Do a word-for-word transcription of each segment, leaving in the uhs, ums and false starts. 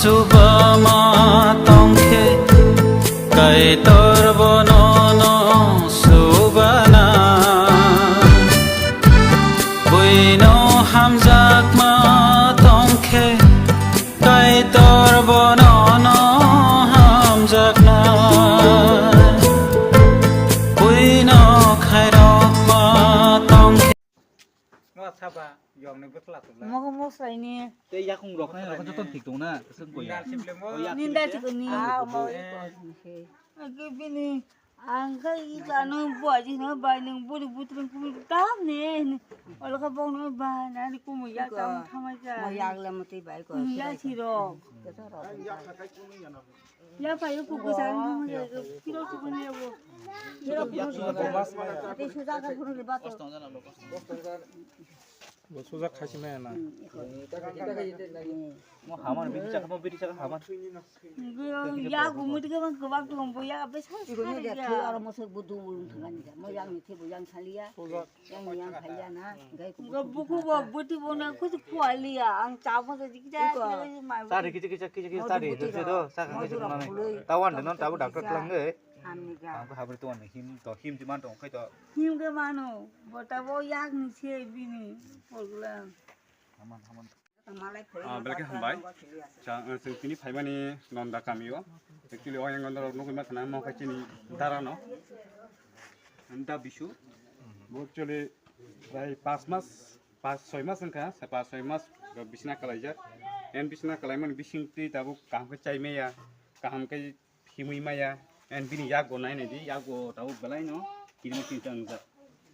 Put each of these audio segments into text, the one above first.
Chubama tongkhe, Kaitor bono no subana. Buino hamjakma tongkhe, Kaitor bono no hamjakna. Buino khairokma tongkhe. Mo saba, yong ni bwsla tongla. Mo, mo swlaini. Tei yakung rok nai rok joto thik tong na, swng ko ya. Nindal sibling mo. O yak nindal sibling. Sibling ni. Ah, mo. Eh. Agi bini, ang kha i kano buaji no bai nang buri butring kumi tam ne. Olo kha bong no ba na ni kumu ya tam thama ja. Mo yak le mo tei bai ko. Kumu ya sirok. Ya pa yo kuku sa ni mo ya. Kiro kuku ni ya bo. Kiro kuku. Ate suja ka kuku le ba to. Bo suja khasi maya na. Mo hamar bini chakha, mo bini chakha hamar. Ya gumut ke bang kebak dong bo ya be sa sa ya. Aro mo se budu bulung thangani da. Mo yang ni the bo yang thaliya. Yang yang thaliya na. Gai ku. Ga buku bo buti bo na kuch khwaliya. Ang chabo se dikja. Tari kichi kichi kichi kichi tari. Mo buti do. Sa ka kichi khwlai. Tawan de non tabu doctor tlang ge. Hamni ga. Ang ko habri to him to him di man to kai to. Him ke mano. Bota bo yak ni se bini. Problem. Haman haman. Ah, belai khe hambai. Cha, ah, chwng tini phaimani Nonda kamio. Actually, o yang Nonda rok nugwi ma khana mo khe chini dara no. Da bisu. Bo actually prai pas mas, pas soi mas wngkha, sa pas soi mas bisna kalaijak. En bisna kalaimani bising twi tabuk kaham khe chai maya, kaham khe himwi maya, and bini yago nai nai di, yago tabuk belai no kirima kirita wngjak.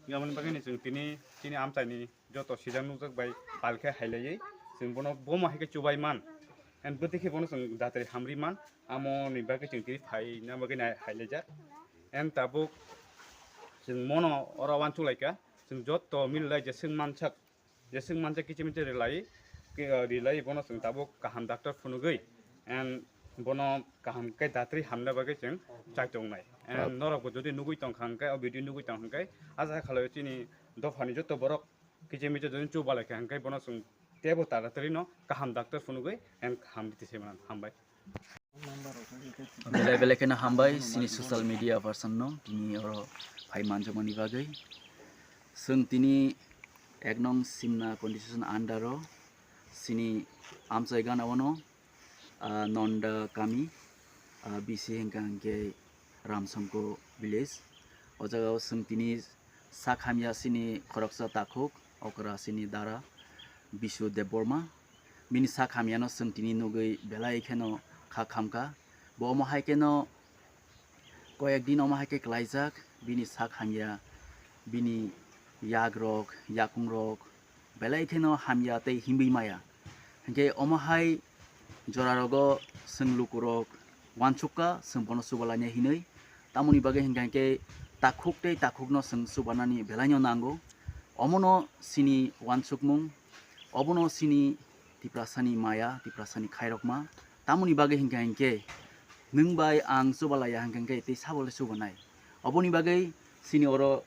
Yamani bagwi ni chwng tini chini amchaini joto sijak nukjak bai pal khe hailaiwi chwng bono bomo hai khe chubai man, and bwtwi khe bono chwng datri hamri man, amo ni bagwi chwng tini phaina bagwi nai hailaijak. And tabuk chwng mono oro uansuk lai kha, chwng joto mil lai jeswk mansak. Jeswk mansa kichi michi rilai, ke, ah, rilai bono chwng tabuk kaham doctor phunugwi, and bono kaham khe datri hamna bagwi chwng chaitongnai. And norokbo jodi nugwi tongkha hwnkhe, o video nugwi tongkha hwnkhe, aja khalai chini dophani joto borok kichi michi jodi chubalai kha hwnkhe, bono chwng teibo taratari no kaham doctor phunugwi and kaham biti se mano. Hambai. Belai belai kheno hambai chini social media person no tini oro phai manjakmani bagwi. Chwng tini ek nong Simna constitution under o chini amchai gana o no, ah, Nonda kami, ah, B C hwnkha hwnkhe Ramsongko village. O jaga o chwng tini sak hamya chini khoroksa takhuk okra chini dara Bisu Debbarma. Bini sak hamyano chwng tini nugwi belai kheno kha khamkha. Bo omo hai kheno koyek din omo hai khe klaijak, bini sak hamya, bini yagrok, yakungrok belai kheno hamya tei himwi maya. Hinkhe omo hai jorarogo chwng lukurok uansukha, chwng bono chubalaina hinwi. Tamoni bagwi hinkha hinkhe takhuk tei takhukno chwng chubanani belaino nango. Omono chini uansukmung, obono chini Tiprasani maya, Tiprasani khairokma. Tamoni bagwi hinkha hinkhe nwng bai ang chubalaiya hinkha hinkhe tei sabo le chubanai. Oboni bagwi chini oro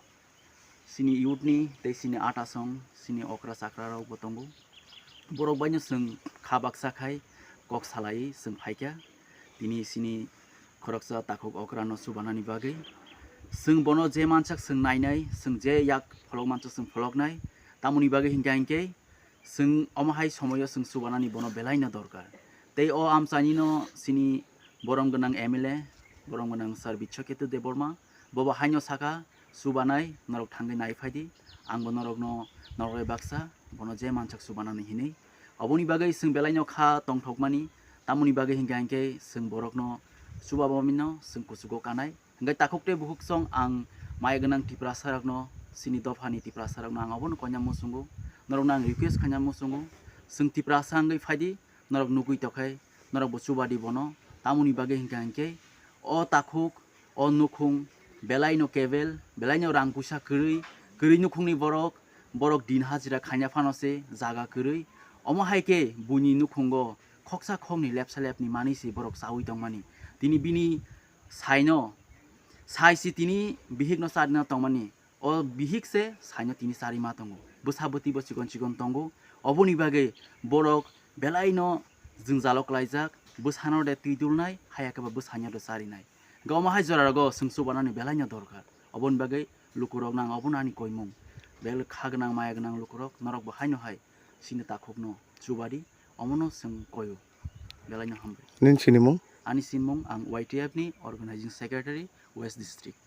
chini youth ni tei chini atasong, chini okra chakra rok bo tongo. Borok bai no chwng kha baksa khai kok salai chwng phaikha. Tini chini khoroksa takhuk okra no chubanani bagwi. Chwng bono je mansak chwng nainai, chwng je yak pholok mansak chwng pholoknai. Tamoni bagwi hinkha hinkhe chwng omo hai somoyo chwng chubanani bono belai no dorkar. Tei o amchaini no chini borom gwnang M L A, borom gwnang Sir Bichokhetu Debbarma, bobo haino saka, chubanai, norok thangwi nai phaidi, angbo norokno, norok bai baksa, bono je mansak chubanani hinwi. Oboni bagwi chwng belaino kha tongthokmani, tamoni bagwi hinkha hinkhe chwng borokno chubabamino chwng kuchugo kanai. Hinkhe takhuk tei bukhuk song ang maya gwnang Tiprasa rokno, chini dophani Tiprasa rokno ang obono koina muchungo, norokno ang request khaina muchungo, chwng Tiprasa wngwi phaidi, norok nugwi tongkhai, norok bo chubadi bono. Tamoni bagwi hinkha hinkhe o takhuk, o nukhung, belaino kebel, belaino rang puisa kwrwi, kwrwi nukhungni borok, borok din hajira khaina phano se jaga kwrwi. Omo hai khe buini nukhungo khoksa khokni lepsa lepni manwi se borok chaui tongmani. Tini bini saino, sai se tini bihikno charina tongmani. O bihik se saino tini charima tongo. Bwsa bwtwi bo chikon chikon tongo. Oboni bagwi borok belaino jwngjalo klaijak, Bwsano de twi dulnai, haya khe ba bwsanya de charinai. Goma hai jora rogo chwng chubanani belai no dorkar. Oboni bagwi lukurok nang obono ani koimung. Bel kha gwnang maya gwnang lukurok norok bo haino hai chini takhukno chubadi omono chwng koio. Belai no hambai. Nini sinimung? Ani sinimung ang Y T F ni organizing secretary West District.